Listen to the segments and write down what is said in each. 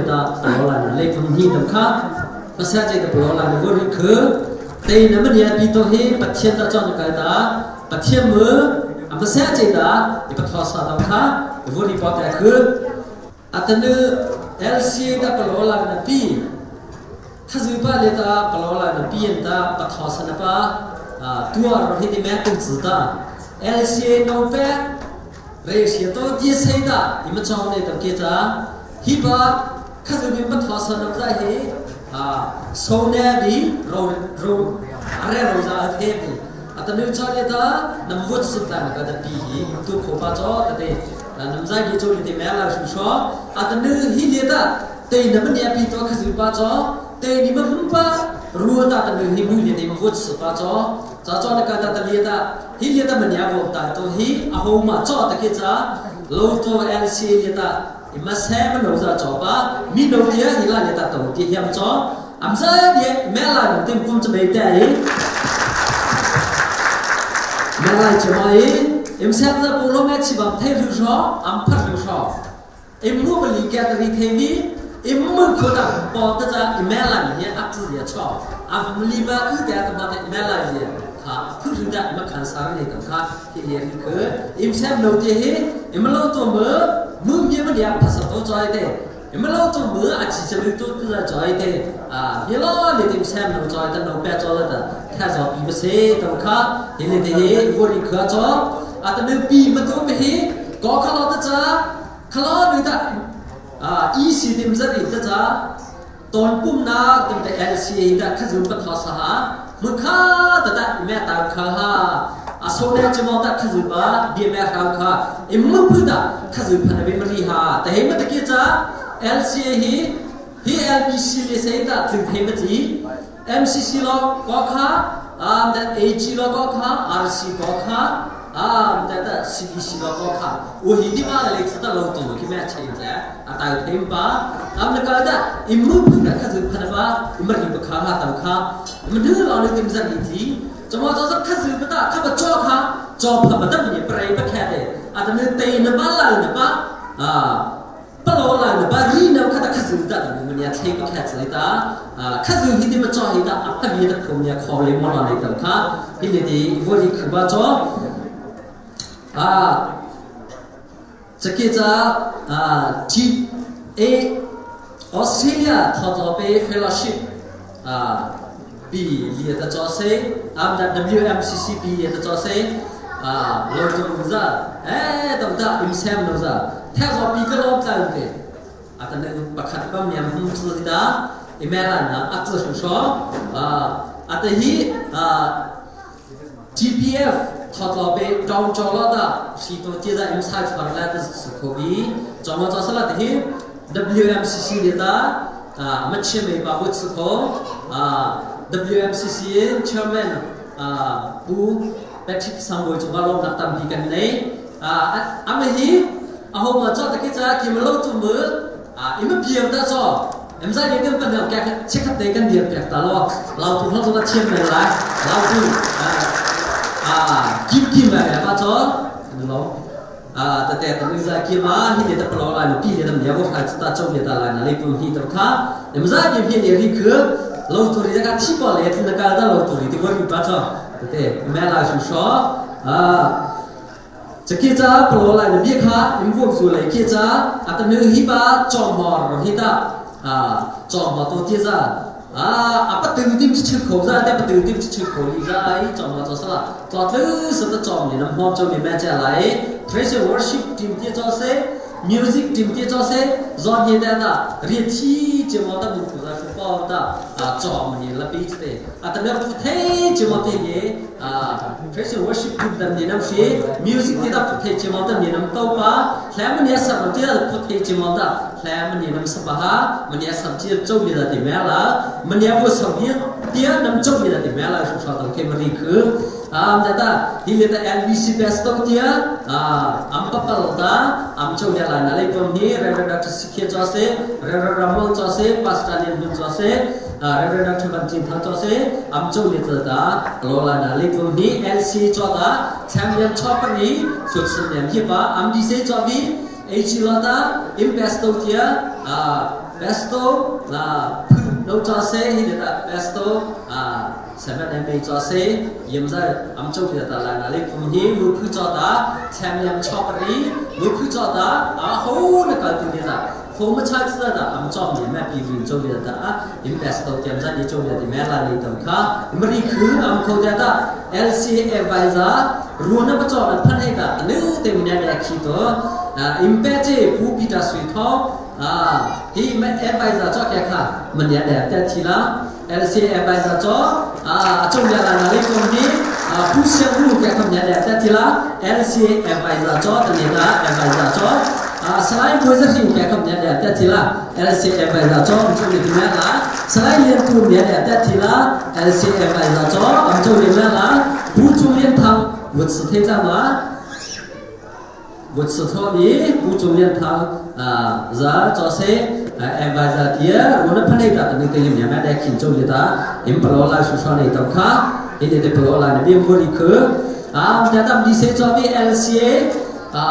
le ta palo la na le phum hi tam kha pasya che ta palo la na wo ri khu te na man ya pi to hi Pathian ta chon ka ta Pathian mu a pasya che ta i patho sa tam kha wo ri pa ta khu atanu LCA ta palo la na pi khazu pa le ta palo la na pi an ta patho sa na pa tua ro hi ti me tung zu ta LCA no pe re sia to ti sei ta i ma chong ne tam ke cha hi pa khazu bi patho sa na za hi so ne bi ro ro are ro za the bi atanu cha le ta nam vut su ta na ka da pi hi tu kho pa cho ta te nam zai bi cho le te me la shu sho atanu hi le ta te na man ya pi to khazu pa cho te ni ma hum pa ru ta ta nu hi mu le te ma vut su pa cho cha cho na ka ta ta le ta hi le ta man ya bo ta to hi a ho ma cho ta ke cha lo to LC le ta ima se ma no za cho pa mi no tia hi la le ta to ti hiam cho am za ye me la num tim kum cha bei te ai me lai cha mai im sem za pu lo me chi bam thei ru sho am phat ru sho im mu ba li ke ta ri the ni im mu khu ta po ta cha i me la ni ak chi ye cho am li ba u te ta ba te me la ye kha phu ru da ma khan sa ni ta kha hi ye ri khu im sem no te hi im lo to mu mu mi ma ya pha sa to choi te im lo to mu a chi cha lu to tu za choi te a mi lo le tim sem no choi ta no pe cho la ta tha zo pi ba se to kha hi le te hi wo ri kha cho a ta nu pi ma tu me hi ko kha lo ta cha kha lo nu ta a e si tim za ri ta cha ton pum na tim te LCA da kha zum pa tho sa ha mu kha ta ta me ta kha ha a so ne chmo ta kha zu pa bi me kha kha im mu pu da kha zu pha na be mari ha ta he ma ta ki cha LCA hi hi LPC le sei ta thing the ma ti MCC lo ko kha that AG lo ko kha RC ko kha that that CBC lo ko kha u hi ti ma le ta lo tu ki me che ja a tai them pa am na ka da im mu pu da kha zu pha na ba im ri ba kha ha ta kha im nu lo le tim za ni ti chmo cho za kha zu ba ta kha ba cho kha cho pha ba dam ni pre ba kha de a ta ne te na ba la na ba a ปะโลลาne ba ri na kha ta kha zu ta ni ma nya thei ba kha zai ta kha zu hi ti ma cho hi ta a ta mi ta khom nya kho le mo la le ta kha hi le ti wo ri khu ba cho a chake cha a G A Australia tho to pe fellowship a B li ta cho se am da WMCC B li ta cho se a lo tu za eh tam ta im sem lo za the zo pi ka lom tla te a ta ne pakhat pam yam hum chu ti ta email na a chu shu sho a a ta hi a GPF thotlo pe tong cho lo ta si to che za im sai phar la ta su kho bi choma cho sala te hi WMCC le ta a ma che me ba bu su kho a WMCC chairman a pu Patrick Samboy chu ba lom nak tam hi kan nei a ama hi a ho ma cho ta ki cha ki ma lo tu mu a im piam ta cho em zai ni kan pan kya che khat te kan dir pek ta lo lau tu hlo ta thiam mai lai lau tu a kim kim ba ba cho lo a ta te ta ni za ki ma hi le ta plo la ni pi le ta ne bo kha ta cho le ta la na le tu hi ta kha em zai ni hi le ri khu lo tu ri ka thi ko le tin ka ta lo tu ri ti ko ri pa cho te me la shu sho a จะกี้จ้าปลอลายเบี้ยค่ะอิมวงสู่เลยกี้จ้าอาตนึงฮิบาจอมหอรฮิตาอ่าจอมหอตัวเตี้ยจ้าอ่าอาปตึงติมชื่อโขจ้าแต่ปตึงติมชื่อโขลีจ้าไอ้จอมหอตัวสละตัวตื้อสุดจอมนี่น้ำหอมจอมนี่แม่เจ้าไหล Treasure Worship Team เตี้ยจ้าเซ Music Team เตี้ยจ้าเซจอมนี่แต่ละเรียนที่จะมาตั้งบุคคลฟุตบอลตาอ่าจอมนี่ละปีเตอาตนึงเทจะมาเทเยอ่า Treasure Worship Team ตันนี่น้ำชี music ที่ตับเทจิมอลตันนี่น้ำเต้าปะแหลมมันเนี่ยสับที่ตับเทจิมอลตัแหลมมันนี่น้ำสับฮะมันเนี่ยสับที่เจ้ามีแต่ติแม่ละมันเนี่ยวัวสับที่เตี้ยน้ำเจ้ามีแต่ติแม่ละสุดยอดต้องเคมรีคืออ่าแต่ตาที่เรียก NBC Best ต้องเตี้ยอ่าอัมปะปะลตาอัมเจ้าเนี่ยละนั่นเลยตรงนี้เรเรดักสิเคียจอเซเรเรรามอลจอเซปัสตาเนียนบุญจอเซเรเรดักบันจินทังจอเซอัมเจ้าเนี่ยตาโลลานั่นเลยตรงนี้ LC จอตาแชมเปี้ยนชอบปนี้สุดสุดเนี่ยที่ว่าอัมดีเซจอบีเอชิลาตาอิมเพสโตเทียอ่า Pesto phu no cho se hi le ta pesto 7 MA cho se yem za am cho ta la na le kum hi mu phu cho ta chem yam chok ri mu phu cho ta a ho na kal tu ni ta fo ma chai chu da am chom ni ma pi rin cho ni ta a im pesto tiam za ni cho ni ti me la ni tam kha mri khu am kho ta ta LC advisor ru na pa cho na phan he ta nu te mi na khi to im pe che pu pi ta sui tho hi ma advisor cho kya kha man ya da ta thi la LC advisor cho chung ya la na le kom ni pu siang ru kya kham ya da ta thi la LC advisor cho ta ni ta advisor cho salai mo za hing kya kham ya da ta thi la LC advisor cho am chu ni ma la salai lian tu ya da ta thi la LC advisor cho am chu ni ma la pu chu lian thang vut su the cha ma vut su tho ni pu chu lian thang za cho se advisor tia runa phanai ta ni te lim ya ma da khin chu le ta im palo la su sa nei tam kha ini te palo la ni bim ri khu a ta tam di se cho bi LCA a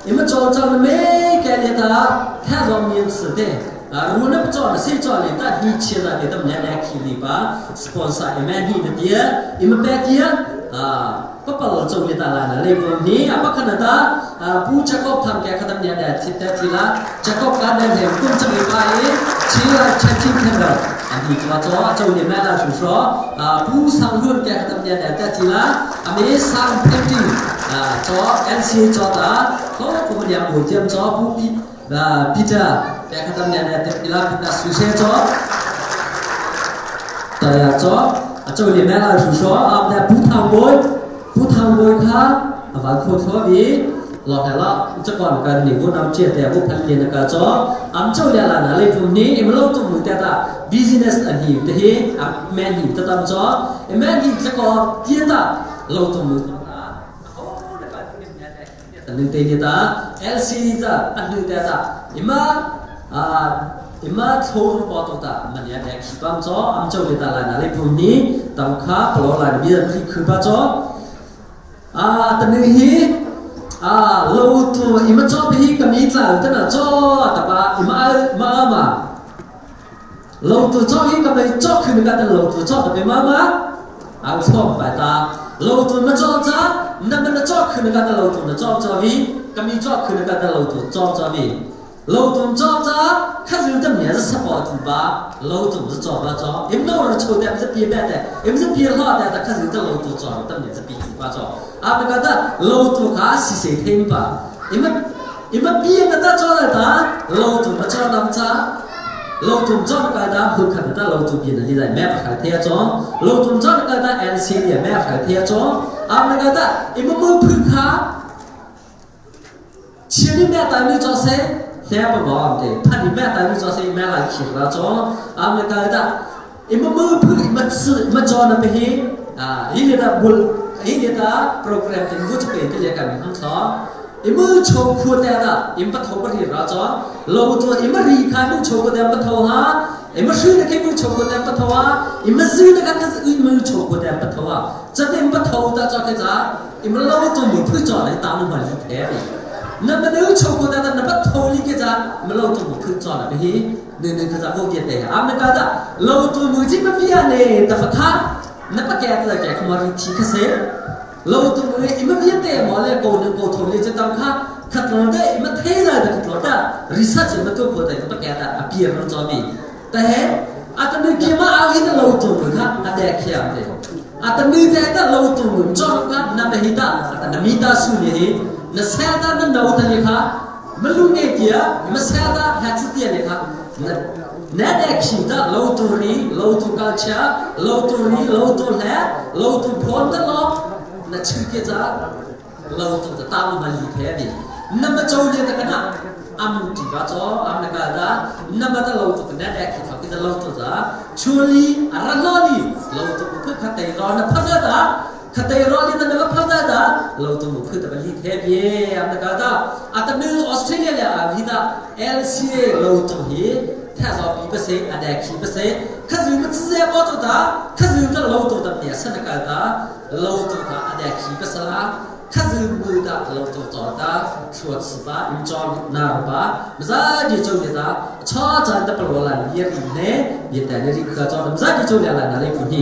im cho cho me ke le ta tha zo mi si de runa cho na se cho le ta hi che la te tam nya da khi li pa sponsor em hi na tia im pe tia a papal cho le ta la na le ko ni apa khana ta pu Jacob tham ke khatam nya da thit ta thila Jacob ka den he kum chang pa e chila chatting khandar ani chwa cho cho le ma la shu so pu sang hun ke khatam nya da ta thila ame sang painting cho LC cho ta ko ko ya mu tiam cho pu pi Peter ke khatam nya da ta thila Peter su se cho ta ya cho cho le ma la shu so am da pu thang boy pu thang boy kha awan kho tho bi lo ha la cha kon kan ni bu nam che te bu phan le na ka cho am cho le la na le phum ni im lo tu mu te ta business an hi te hi am men hi ta tam cho men hi cha ko ti ta lo tu mu ta an te ni ta LC ta an nu te ta ima a ima tho pa to ta man ya de khi pam cho am cho le ta la na le phum ni tam kha plo la ni bi khu pa cho a ta ni hi a lo tu ima cho hi ka mi tla ta na cho ta pa ima ma ma lo tu cho hi ka mai cho khun ka ta lo tu cho ta pe ma ma ang chom pa ta lo tu ma cho cha na ma na cho khun ka ta lo tu na cho cho vi ka mi cho khun ka ta lo tu cho cho vi lo tu cho cha kha ju ta me za support tu ba lo tu za cho ba cho im no ra cho dem za pi ba ta im za pi lo ta ta kha ju ta lo tu cho ta me za pi tu ba cho a ba ka ta lo tu kha si se them pa im im pi ta ta cho la ta lo tu ma cho nam cha lo tum cho ka da hu khat ta lo tu bi na li dai me kha the cho lo tum cho ka da LC ni me kha the cho a ma ka ta im mu phu kha 前面带你做些，下不忙的，他里面带你做些，面来去了做，啊，没搞的，你们没碰，没吃，没做那边，啊，一年的不，一年的 program 的我就给这些干很少。你们求苦的的，你们不投不离了做，老做你们离开们求苦的不投哈，你们谁的给们求苦的不投啊？你们谁的个你们求苦的不投啊？这边不投的做个啥？你们老做没配做来打我们是太的。那么你求过的那不投你个啥？没老做没配做了，别你你可咋不给的？俺们讲的老做没这么变呢？他不看，那不给的给他们提可谁？老做没你们变的嘛嘞？高能高投你这当看，看到的你们推来的看到的，research 们都过的，不给的啊，别人做的，但是啊，等你起码阿给的老做没看，啊得看的，啊等你在的老做没做看，那么一大，啊那么大数呢？na sel ta na no ta le kha malu nge tia ma sel ta ha chi tia le kha na na de khi ta lo tu ri lo tu culture lo tu ri lo tu le lo tu phon ta lo na chi ke cha lo tu ta ta ma li the bi na ma chau le ta kana am ti ba cho am na ka da na ma ta lo tu na de khi tha ki ta lo tu za chuli ara lo ni lo tu ku kha te ro na pha ta ခတေရောလီတနမဖာဒါလောတုခုတပလီသေးပြေအမကဒါအတမီဩစတြေးလျအာဟိတာ LCA လောတုဟိထဇောဘီပစေအဒက်ခိပစေခဇူမツေဘောတတာခဇူတလောတုတပြေဆနကတာလောတုကအဒက်ခိပစလာ khazil bu ta lo to to ta chuat sipa im chon na pa za di cho ni ta cha chan ta palo la ye ri ne ye ta ne ri kha cho za di cho la na le ku ni.